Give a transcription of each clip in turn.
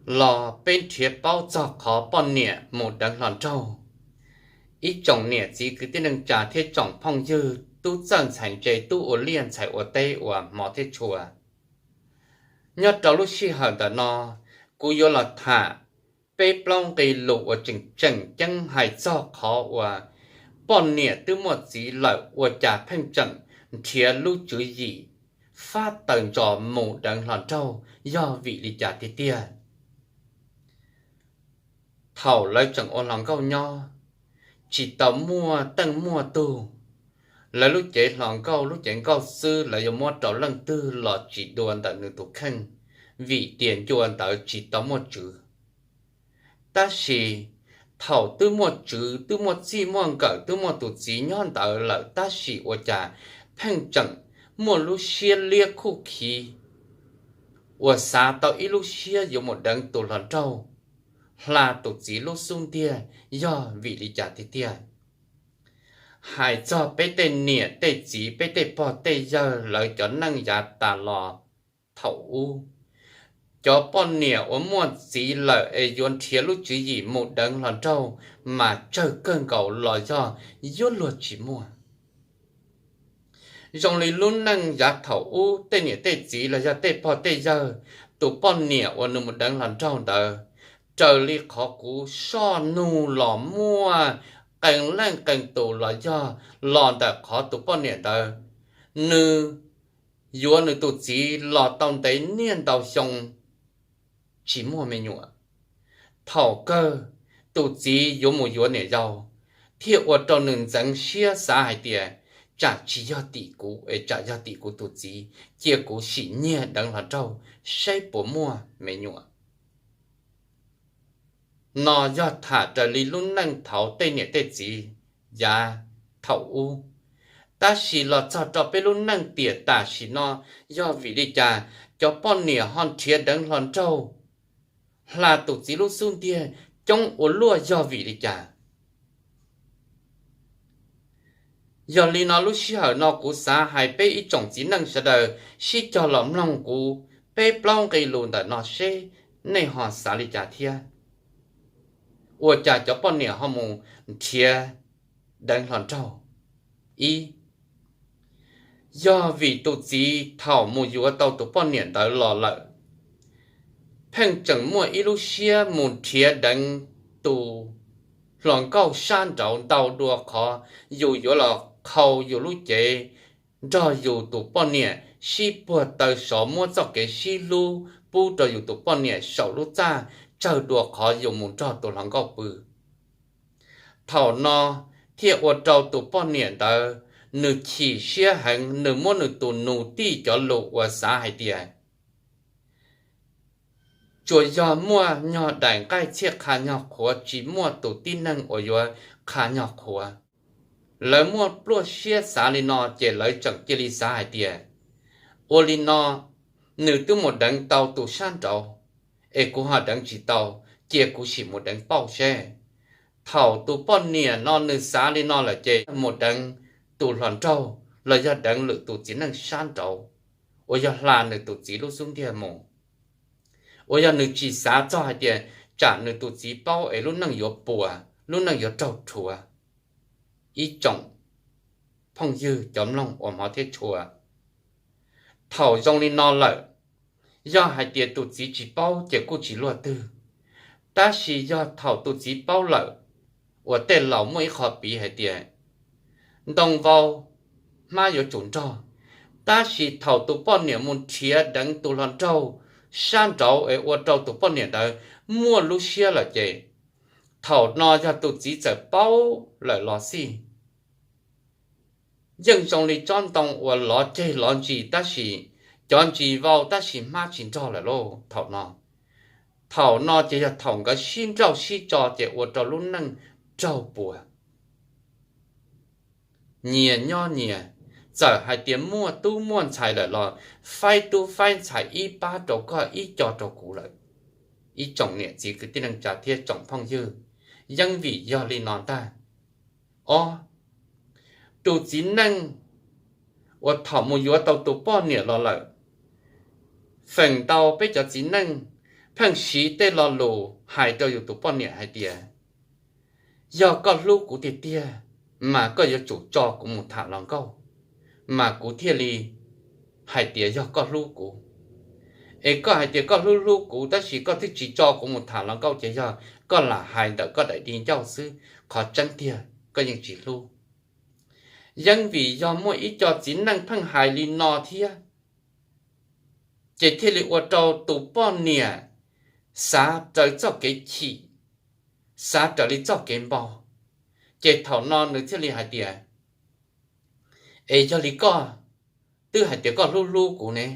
los peb nrhiav paub txog qhov poj niam mus deev hluas nraug. Ib tsoom niam txiv kwv tij neej tsa thiab tsoom phooj ywg, tub txawj ntxhais ntse tub ua liaj ntxhais ua teb uas hmov thiab tshua, nyob rau lub sij hawm ntawm no, kuv yuav los tham peb plaub nqe lus uas tseem tseem ceeb hais txog qhov uas poj niam twb muaj txiv lawm ua cas pheej tseem nrhiav lub tswv yim fab taws ntsos mus deev hluas nraug yog vim li cas tiag tiag. Thaum lawv tseem ua hluas nkauj nyob, tsis tau muaj teej muaj tug, lawv lub cev hluas nkauj lub cev nkauj xwb, lawv yuav muab rau leej twg los tsis dua ntawm nws tus kheej, vim tias ncua ntawd tsis tau muaj tswv. Tab sis thaum twb muaj tswv, twb muaj txij muaj nkawm, twb muaj tus txiv nyob ntawd lawm, tab sis ua cas pheej tseem muaj lub siab liab khuj khiv uas xav tau ib lub siab yuav mus deev tus hluas nraug, hla tus txiv lub xub ntiag, yog vim li cas tiag tiag. Hais txog peb tej niam tej txiv, peb tej pog tej yawg lawv cov neej yav tas los thaum ub, cov poj niam uas muaj txiv lawm es yuav nrhiav lub tswv yim mus deev hluas nraug mas tsawg kawg nkaus los yog yuav luag tsis muaj. Zoo li lub neej yav thaum ub, tej niam tej txiv los yog tej pog tej yawg, tus poj niam uas nws mus deev hluas nraug ntawd, raws li qhov kuv soj nug los muaj qee leej qee tus los yog los ntawm qhov tus poj niam ntawd, nws yuav nws tus txiv los tau ntev niaj ntau xyoo tsis muaj me nyuam. Thaum kawg tus txiv yuav mus yuav niam yau, thiaj ua rau nws ntxeev siab xav hais tias, tsam tsis yog tim kuv es tsam yog tim kuv tus txiv, cia kuv sim nyiag deev hluas nraug saib puas muaj me nyuam. No yog tham raws li lub neej thaud tej niam tej txiv yav thaum ub. Tab sis los txog rau peb lub neej tiam tam sim no, yog vim li cas cov poj niam ho nrhiav deev hluas nraug, hla tus txiv lub xub ntiag coob ua luaj, yog vim li cas? Yog li no lub sij hawm no kuv xav hais peb ib tsoom txiv neej sawv daws sib cog los mloog kuv peb plaub nqe lus ntawm no seb nej ho xav li cas thiab. Ua cas cov poj niam ho mus nrhiav deev hluas nraug? Ib, yog vim tus txiv thaum mus yuav tau tus poj niam ntawd los lawm, pheej tseem muaj ib lub siab mus nrhiav deev tus hluas nkauj sab nraud ntau dua qhov yus yuav los qhau yus lub cev nrog yus tus poj niam sib puag taw sov, muab txoj kev sib hlub pub rau yus tus poj niam saum lub txaj tsawg dua qhov yus mus nrog tus hluas nkauj pw. Thaum no thiaj ua rau tus poj niam ntawd nws chim siab heev, nws muab nws tus nus tij cov lus uas xav hais tias, tsuas yog muaj nyog daim nqaij txhiaj qha nyog qhuav, tsis muaj tus tib neeg uas yuav qha nyog qhuav. Lawv muaj pluaj siab xav li no ces lawv tseem cia li xav hais tias, ua li no nws twb mus deev tau tus sab nraud, es kuv ho deev tsis tau, cia kuv sim mus deev pauj seb. Thaum tus poj niam no nws xav li no lawm ces mus deev tus hluas nraug los yog deev lwm tus txiv neej sab nraud uas yog hla nws tus txiv lub xub ntiag mus, uas yog nws tsis xav txog hais tias tsam nws tus txiv paub es lub neej yuav puas, lub neej yuav raug rhuav. Ib tsoom phooj ywg cov mloog uas hmov thiab tshua, thaum zoo li no lawm, yog hais tias tus txiv tsis paub ces kuj tsis luaj twg. Tab sis yog thaum tus txiv paub lawm, uas tej laus muaj ib qho piv hais tias, ntoo vau, hmab yuav tsum nrog. Tab sis thaum tus poj niam mus nrhiav deev tus hluas nraug sab nraud es ua rau tus poj niam ntawd muaj lub siab lawm ces, thaum no yog tus txiv txawm paub lawm los xij, yeej zoo li tsob ntoo uas lov ceg lov ntsis, tab sis cov ntsis vau tab sis hmab tsis nrog lawm lauj. Thaum no, thaum no ces yog thaum nkawd sib nrauj sib tso ces ua rau lub neej raug puas. Nyias nyob nyias, txawm hais tias muaj tub muaj ntxhais lawm los faib tub faib ntxhais ib pab rau koj ib co rau kuv lawm. Ib tsoom niam txiv kwv tij neej tsa thiab tsoom phooj ywg, yeej vim yog li no ntag. Ob, tus txiv neej uas thaum mus yuav tau tus poj niam los lawm, feem ntau peb cov txiv neej pheej siv tej lo lus hais rau yus tus poj niam hais tias, yog koj hlub kuv tiag tiag, mas koj yuav tsum tso kuv mus tham hluas nkauj, mas kuv thiaj li hais tias yog koj hlub kuv. Es koj hais tias koj hlub hlub kuv tab sis koj twb tsis tso kuv mus tham hluas nkauj ces yog koj lam hais ntawm koj daim di ncauj xwb, qhov tseeb tiag koj yeej tsis hlub. Yeeb vim yog muaj ib co txiv neej pheej hais li no thiab, ces thiaj li ua rau tus poj niam xav raws txoj kev chim, xav raws li txoj kev npau. Ces thaum no nws thiaj li hais tias, es yog li koj twb hais tias koj hlub hlub kuv ne,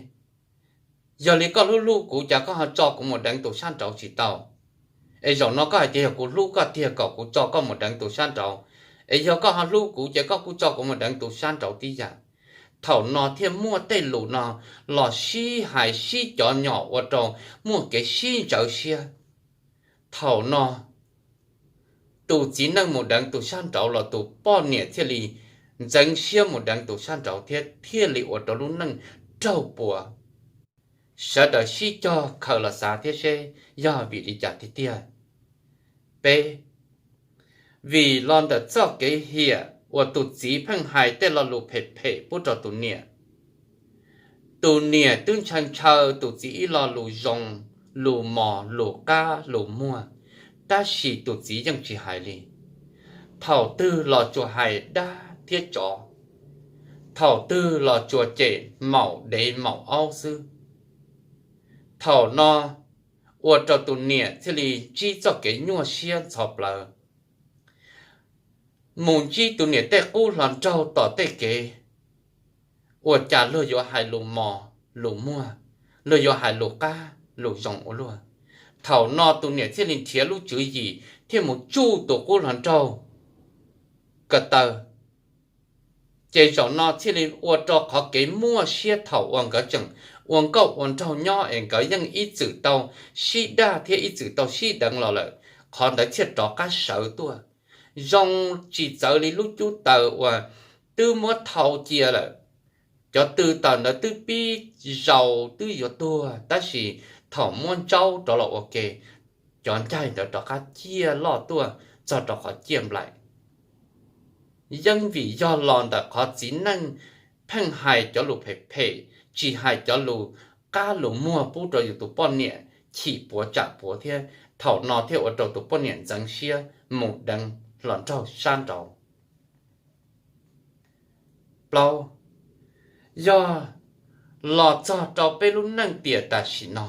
yog li koj hlub hlub kuv cas koj ho tso kuv mus deev tus sab nraud tsis tau? Es zaum no koj hais tias yog kuv hlub koj tiag kom kuv tso koj mus deev tus sab nraud, es yog koj ho hlub kuv ces koj kuj tso kuv mus deev tus sab nraud tib yam. Thaum no thiaj muaj tej lus no los sib hais sib cov nyom ua rau muaj kev sib ntsawv siab. Thaum no tus txiv neej mus deev tus sab nraud los tus poj niam thiaj li ntxeev siab mus deev tus sab nraud thiab thiaj li ua rau lub neej raug puas. Sawv daws sib cog khaws los xav thiab seb yog vim li cas tiag tiag. Peb, vim los ntawm txoj kev hiam uas tus txiv pheej hais tej lo lus phem phem pub rau tus niam. Tus niam twb ntshaw ntshaw tus txiv ib lo lus zoo, lus mos, lus qab, lus muag, tab sis tus txiv yeej tsis hais li. Thaum twg los tsuas hais dab thiab tsov, thaum twg los tsuas cem maum dev maum aub xwb. Thaum no ua rau tus niam thiaj li ntsib txoj kev nyuaj siab ntxhov plawv, mus ntsib tus niam tej qub hluas nraug tom tej kev, ua cas luag yuav hais lus mos lus muag, luag yuav hais lus qab lus zoo ua luaj. Thaum no tus niam thiaj li nrhiav lub tswv yim thiaj mus tsuj tus qub hluas nraug ko taw. Ces zaum no thiaj li ua rau qhov kev muaj siab thaum uas nkawd tseem ua nkauj ua nraug nyob es nkawd yeej ib txwm tau sib daj thiab ib txwm tau sib deev los lawm, qhov ntawd thiaj rov qab sawv tuaj. Zoo tsis txawv li lub cub taws uas twb muab thau cia lawm. Cov tw taws ntawd twb pib zaus twb yuav tuag tab sis thaum muab ntsaub rov los ua ke, cov ncaig ntawd rov qab ciaj loj tuaj txog rau qhov ciaj nplaim. Yeeb vim yog los ntawm qhov txiv neej pheej hais cov lus phem phem, tsis hais cov lus qab lus muag pub rau yus tus poj niam chim puav tsam puav thiab thaum no thiaj ua rau tus poj niam ntxeev siab mus deev hluas nraug sab nraud. Plaub, yog los txog rau peb lub neej tiam tam sim no,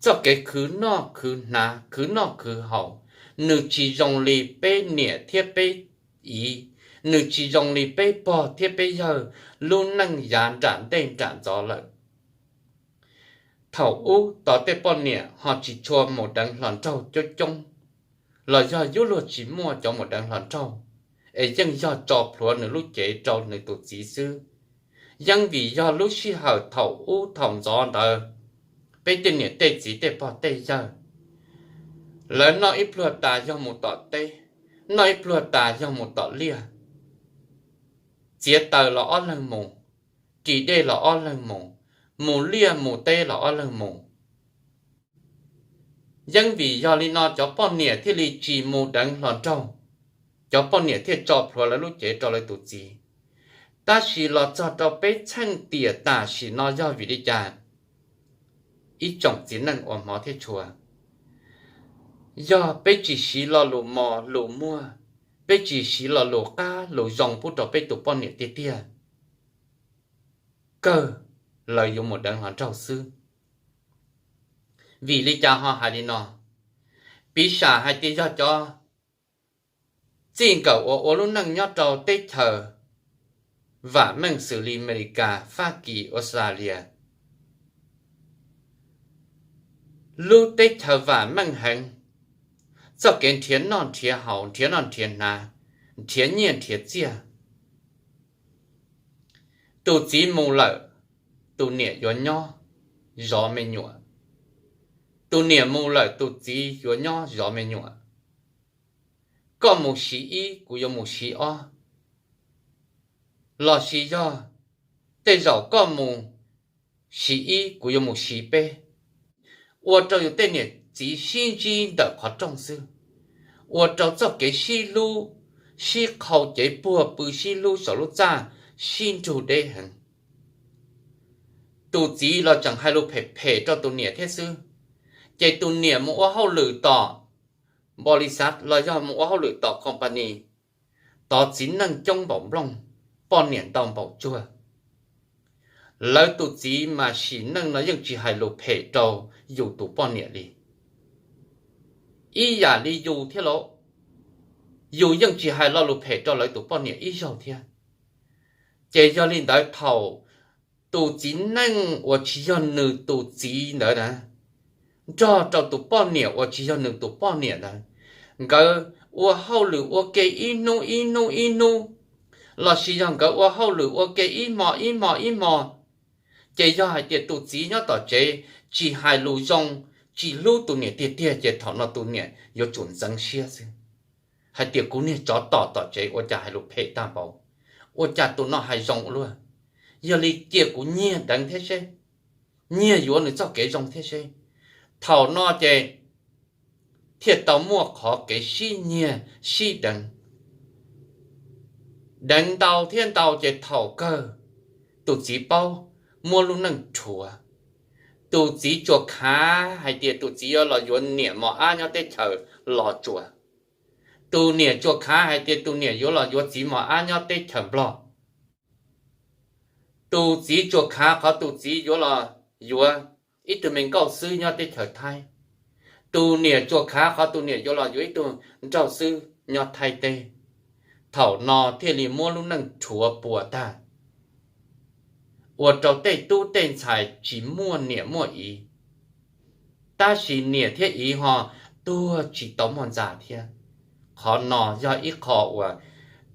txoj kev khwv noj khwv hnav khwv noj khwv haus, nws tsis zoo li peb niam thiab peb txiv, nws tsis zoo li peb pog thiab peb yawg lub neej yav nram ntej nram ntxov lawm. Thaum ub tos tej poj niam ho tsis tshua mus deev hluas nraug coob coob, los yog yuav luag tsis muaj cov mus deev hluas nraug, es yeej yog tso plhuav nws lub cev rau nws tus txiv xwb. Yeeb vim yog lub sij hawm thaum ub thaum ntxov ntawd, peb tej niam tej txiv tej pog tej yawg, lawv noj ib pluag tas yog mus tom teb, noj ib pluag tas yog mus tom liaj, txiav taws los ob leeg mus, ris dej los ob leeg mus, mus liaj mus teb los ob leeg mus. Yeeb vim yog li no cov poj niam thiaj li tsis mus deev hluas nraug, cov poj niam thiaj tso plhuav lawv lub cev rau lawv tus txiv. Tab sis los txog rau peb txheej tiam tam sim no yog vim li cas? Ib tsoom txiv neej uas hmov thiab tshua, yog peb tsis siv lo lus mos lus muag, peb tsis siv lo lus qab lus zoo pub rau peb tus poj niam tiag tiag, kawg lawv yuav mus deev hluas nraug xwb. Vim li cas ho hais li no? Piv xam hais tias yog cov txij nkawm uas ua lub neej nyob rau teb chaws vam meej xws li Amelikas, Fab Kis, Australia, lub teb chaws vam meej heev, txoj kev nrhiav noj nrhiav haus, nrhiav noj nrhiav hnav, nrhiav nyiaj nrhiav txiaj. Tus txiv mus lawm, tus niam yuav nyob zov me nyuam. Tus niam mus lawm tus txiv yuav nyob zov me nyuam. Koj mus siv ib, kuv yuav mus siv ob. Los sis yog tej zaum koj mus siv ib, kuv yuav mus siv peb. ua rau yus tej niam txiv sib ntsib ntawm qhov rooj xwb, ua rau txoj kev sib hlub, sib qhau cev puag pw sib hlub saum lub txaj sib nrug deb heev. Tus txiv los tseem hais lus phem phem rau tus niam thiab xwb, ces tus niam mus ua hauj lwm tom npaus lis xav los yog mus ua hauj lwm tom company, tov txiv neej coob npaum nplooj, poj niam ntau npaum tsuag. Lawv tus txiv mas sim neej no yeej tsis hais lus phem rau yus tus poj niam li. Ib yam li yus thiab lauj, yus yeej tsis hais lo lus phem rau lawv tus poj niam ib zaug thiab. Ces yog li ntawd thaum tus txiv neej uas tsis yog nws tus txiv ntawd na, nrog rau tus poj niam uas tsis yog nws tus poj niam ntawd, nkawd ua hauj lwm ua ke ib hnub ib hnub ib hnub, los sis yog nkawd ua hauj lwm ua ke ib hmo ib hmo ib hmo, ces yog hais tias tus txiv nyob tom tsev tsis hais lus zoo, tsis hlub tus niam tiag tiag ces thaum no tus niam yuav tsum ntxeev siab xwb, hais tias kuv niag tsov tom tom tsev ua cas hais lus phem tag npaum, ua cas tus no hais zoo luaj, yog li cia kuv nyiag deev thiab seb, nyiag yuav nws txoj kev zoo thiab seb. Thaum no ces thiaj tau muaj qhov kev sib nyiag sib deev. Deev ntau thiab ntau ces thaum kawg tus txiv paub, muab lub neej rhuav. Tus txiv tsuas khav hais tias tus txiv yuav los yuav niam mos ab nyob teb chaws Los Tsuas. Tus niam tsuas khav hais tias tus niam yuav los yuav txiv mos ab nyob teb chaws Nplog. Tus txiv tsuas khav qhov tus txiv yuav los yuav ib tug me nkauj xwb nyob teb chaws Thaib. Tus niam tsuas khav qhov tus niam yuav los yuav ib tug nraug xwb nyob Thaib teb. Thaum no thiaj li muab lub neej rhuav puas tag, ua rau tej tub tej ntxhais tsis muaj niam muaj txiv, tab sis niam thiab txiv ho tuag tsis tau muaj ntxa thiab. Qhov no yog ib qho uas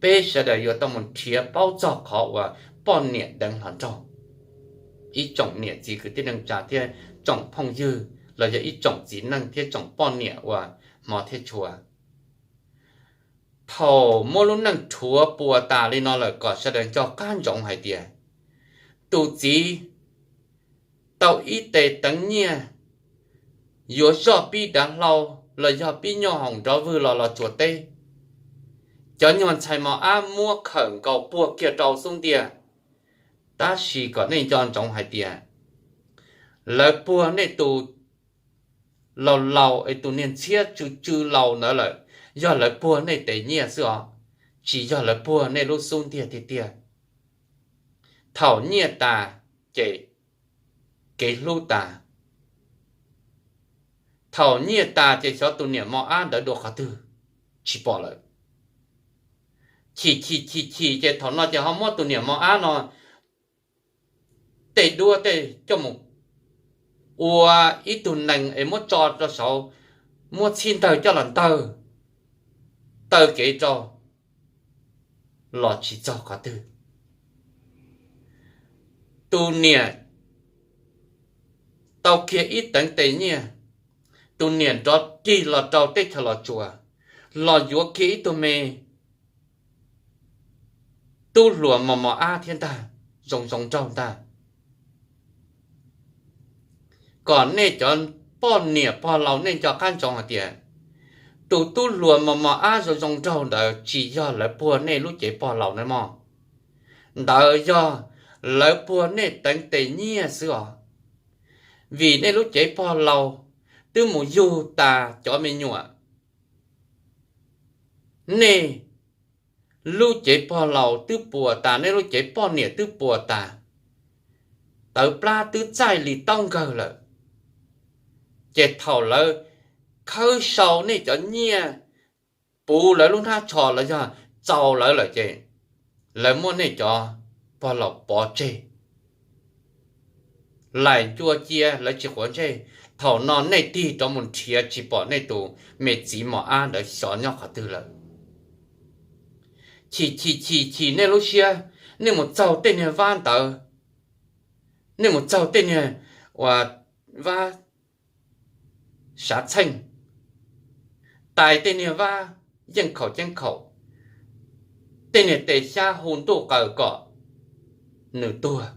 peb sawv daws yuav tau mus nrhiav paub txog qhov uas poj niam deev hluas nraug. Ib tsoom niam txiv kwv tij neej tsa thiab tsoom phooj ywg los yog ib tsoom txiv neej thiab tsoom poj niam uas hmov thiab tshua, thaum muab lub neej rhuav puas tas li no lawm kom sawv daws nco qab ntsoov hais tias tus txiv tau ib tes teev nyiaj yuav zoj pib dav hlau los yog pib nyuj hoom nrov vwg los Los Tsuas teb, cov nyuag ntxhais mos ab muab khawm nkaus puag kiag rau xub ntiag. Tab sis kom nej nco ntsoov hais tias lawv puag nej tus laus laus es tus niag ntxhiab tsw tsw laus ntawd lawm, yog lawv puag nej tes nyiaj xwb os, tsis yog lawv puag nej lub xub ntiag tiag tiag. Thaum nyiaj tas ces kev hlub tas. Thaum nyiaj tas ces xyov tus niam mos ab ntawd dua qhov twg, tsis pom lawm. Chim chim chim chim ces thaum no ces ho muab tus niam mos ab no tej duab tej coj mus ua ib tug nees es muab tso rau saud, muab txhib ntawg coj los ntawg, taw kev rau los tsis txog qhov twg. Tus niam tau kiag ib teev tes nyiaj, tus niam nrov cig los rau teb chaws Los Tsuas, los yuav kiag ib tug me tub hluas mos mos ab thiab ntag, zoo zoo nraug ntag. Kom nej cov poj niam pog laus nej nco qab ntsoov hais tias tus tub hluas mos mos ab zoo zoo nraug ntawd tsis yog lawv puag nej lub cev pog laus na mog. Ntawd yog lawv puag nej teev tes nyiaj xwb os. Vim nej lub cev pog laus twb mus yug tas cov me nyuam, nej lub cev pog laus twb puas tas, nej lub cev poj niam twb puas tas, tawv plab twb txaij li taub nkawg lawm. Ces thaum lawv khawb sau nej cov nyiaj puv lawv lub hnab tsho los yog txaus lawv lawm ces lawv muab nej cov pog laus pov tseg, laim ncua cia lawv tsis quav ntsej. Thaum no nej tig rov mus nrhiav tsis pom nej tus me txiv mos ab ntawd xyov nyob qhov twg lawm. Chim chim chim chim nej lub siab, nej mus txaug tej niag vab ntawd, nej mus txaug tej niag uas vab sav txheej, tais tej niag vab yeej khaum ceeb khaum, tej niag tes xyab hu ntuj qaws kom nws tuag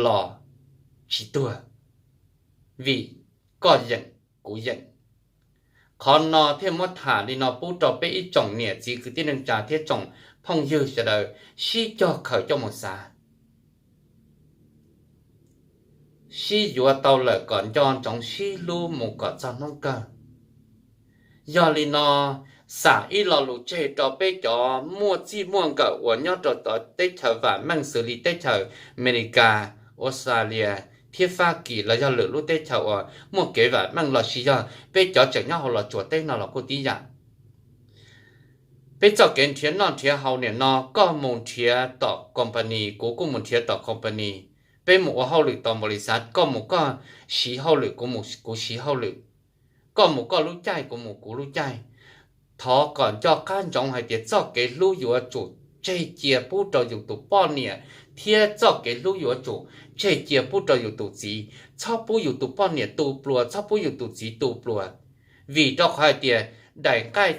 los tsis tuag, vim koj yeem, kuv yeem. Qhov no thiaj muab tham li no pub rau peb ib tsoom niam txiv kwv tij neej tsa thiab tsoom phooj ywg sawv daws sib cog khaws coj mus xav, sib yuav tau lawm kom nco ntsoov sib hlub mus kom txog hnub kawg. Yog li no, xam ib lo lus tseg rau peb cov muaj txij muaj nkawm uas nyob rau teb chaws vam meej xws li teb chaws Amelikas, Australia thiab Fab Kis los yog lwm lub teb chaws uas muaj kev vam meej los sis yog peb cov tseem nyob hauv Los Tsuas teb no los kuj tib yam. Peb txoj kev nrhiav noj nrhiav haus nim no koj mus nrhiav tom company, kuv kuj mus nrhiav tom company. Peb mus ua hauj lwm tom npaum li xav, koj mus koj siv hauj lwm, kuv mus kuv siv hauj lwm, koj mus koj lub caij, kuv mus kuv lub caij. Thov kom nco qab ntsoov hais tias txoj kev hlub yuav tsum tseg cia pub rau yus tus poj niam thiab txoj kev hlub yuav tsum tseg cia pub rau yus tus txiv. Txhob pub yus tus poj niam tu pluas, txhob pub yus tus txiv tu pluas, vim rau qhov hais tias daim nqaij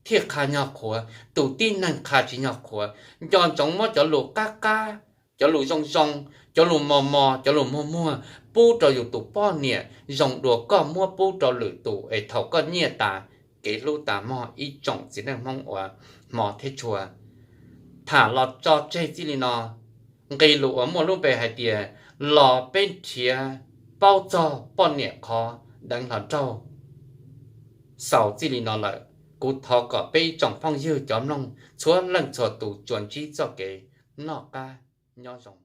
thiaj qha nyog qhuav, tus tib neeg qha tsis nyog qhuav. Nco ntsoov muab cov lus qab qab, cov lus zoo zoo, cov lus mos mos, cov lus muag muag pub rau yus tus poj niam zoo dua koj muab pub rau lwm tus es thaum koj nyiaj tas, kev hlub tas mog ib tsoom txiv neej Hmoob uas hmov thiab tshua. Tham los tso tseg txij li no, nqe lus uas muaj lub npe hais tias los peb nrhiav paub txog poj niam qhov deev hlo nraug xaus txij li no lawm. Kuv thov kom peb ib tsoom phooj ywg cov mloog txhua leej txhua tus tsuas ntsib txoj kev noj qab nyob zoo.